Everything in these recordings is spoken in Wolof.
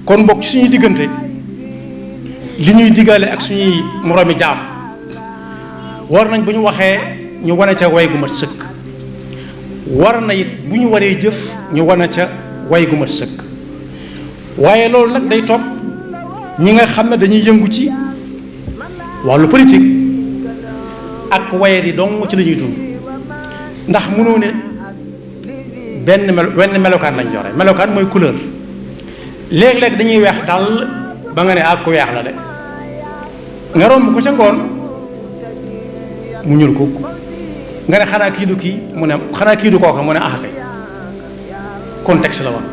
kon bokk ci suñuy diggante li ñuy diggaale ak suñuy moroomi jaam war nañ bu ñu waxee ñu wane ca way gu mat sëkk war na it bu ñu waree jëf ñu wane ca way gu mat sëkk waaye loolu nag day topp ñi nga xam ne dañuy yëngu ci wàllu politique ak waye di dong ci la ñuy dund ndax mënoo ne wenn melokaan lañ joxe melokaan mooy couleur léeg-léeg dañuy weex tàll ba nga ne ak ku weex la de nga romb ko ca ngoon mu ñuul ko nga ne xanaa kii du kii mu ne xanaa kii du kooka mu ne ah kay contexte la woon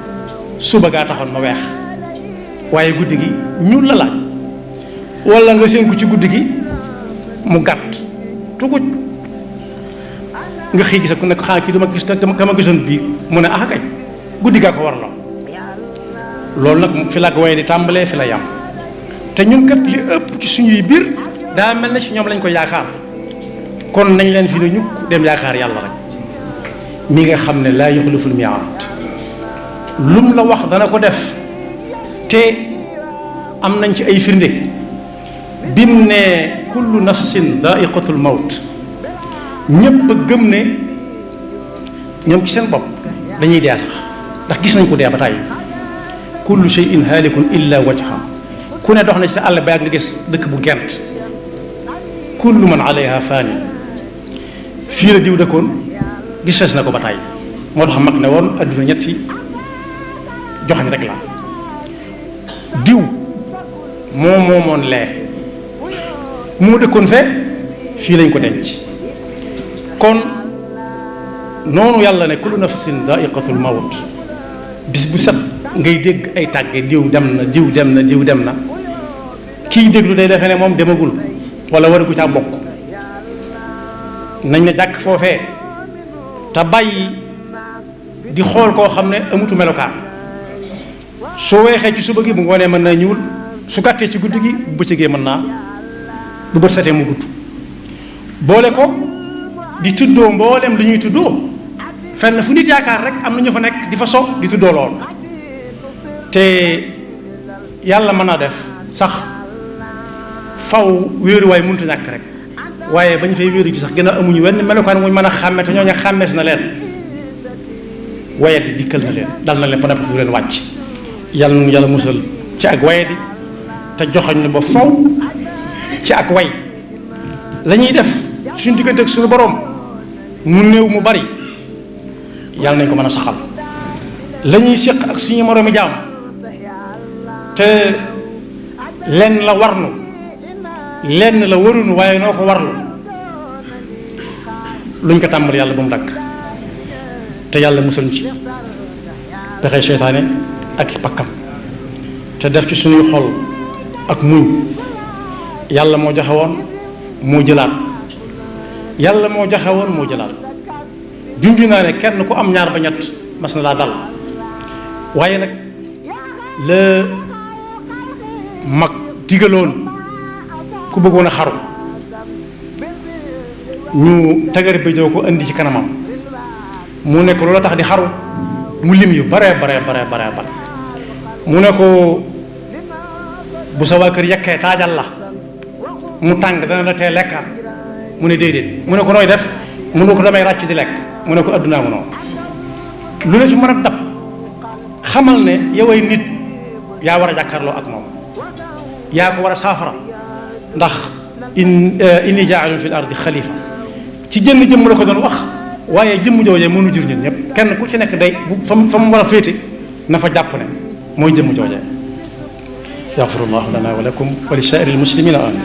suba gaa taxoon ma weex waaye guddi gi ñuul la laaj wala nga seen ko ci guddi gi mu gàtt tuguj nga xëy gis ku nekk xanaa kii dama gis ka ma gisoon bii mu ne ah kay guddi gaa ko war la loolu nag fi la ko waaye di tàmbalee fi la yam te ñun kat li ëpp ci suñuy biir daa mel ne ci ñoom lañ ko yaakaar kon nañ leen fi ne ñukk dem yaakaar yàlla rek mi nga xam ne laa yuxliful mii'aad lum la wax dana ko def te am nañ ci ay firnde bim ne kullu nafsin daa'iqatul mawt ñépp a gëm ne ñoom ci seen bopp dañuy dee sax ndax gis nañ ko dee ba tàyyi kullu shay'in haalikun illa wajha ku ne dox na ci àll ba yàgg nga gis dëkk bu gent kullu man alayha faani fii la diw dëkkoon gis na ko ba tàyyi moo tax mag ne woon adduna ñetti joxañ rek la diw moo moomoon lee moo dëkkoon fee fii lañ ko denc kon noonu yàlla ne kullu nafsin daa'iqatul mawt bis bu set ngay dégg ay tàgge diw dem na diw dem na diw dem na kiy déglu day defee ne moom demagul wala waragu caa bokk nañ ne jàkk foofee te bàyyi di xool koo xam ne amutu melokaan soo weexee ci suba gi bu ngoonee mën naa ñuul su gàttee ci guddi gi bu bëccëgee mën naa bu bët setee mu gudd boole ko di tuddoo mboolem li ñuy tuddoo fenn fu nit yaakaar rek am na ñu fa nekk di fa so di tuddoo lool te yàlla mën naa def sax faw wéeruwaay mënut a ñàkk rek waaye bañ fay wéeru ji sax gën a amuñu wenn melokaan muñ mën a xàmme te ñooñu xàmmees na leen wayadi dikkal na leen dal na leen ba du leen wàcc yàlla nu yàlla musal ci ak wayadi te joxoñ ne ba faw ci ak way la ñuy def suñu diggante ak suñu borom mu néew mu bari yàlla nañ ko mën a saxal la ñuy séq ak suñu moroomi jaam te lenn la warnu lenn la warunu waaye noo ko warlu luñ ko tàmbali yàlla ba mu dakk te yàlla musal ci pexe seytaane ak pakkam te def ci suñuy xol ak muñ yàlla moo joxe woon moo jëlaat yàlla moo joxe woon moo jëlaat junj naa ne kenn ku am ñaar ba ñett mas na laa dal waaye nag la mag digaloon ku bëggoon a xaru ñu tagar béjoo ko indi ci kanamam mu ne ko loola tax di xaru mu lim yu bare mu ne ko bu sa waa kër yekkee taajal la mu tàng dana la tee lekkaat mu ne déedéet mu ne ko nooy def mu ne ko damay ràcc di lekk mu ne ko addunaa mu noonu lu la ci mën a dab xamal ne yow ay nit yaa war a jàkkaarloo ak moom yaa ko war a saafara ndax inni jaa'ilun fil ardi xalifa ci jënn jëmm la ko doon wax waaye jëmm joojee mënu jur ñun ñëpp kenn ku ci nekk day bu fa mu war a féete na fa jàpp ne mooy jëmm joojee yaxfirullahu lana wa lakum wa li saa'iril muslimina amin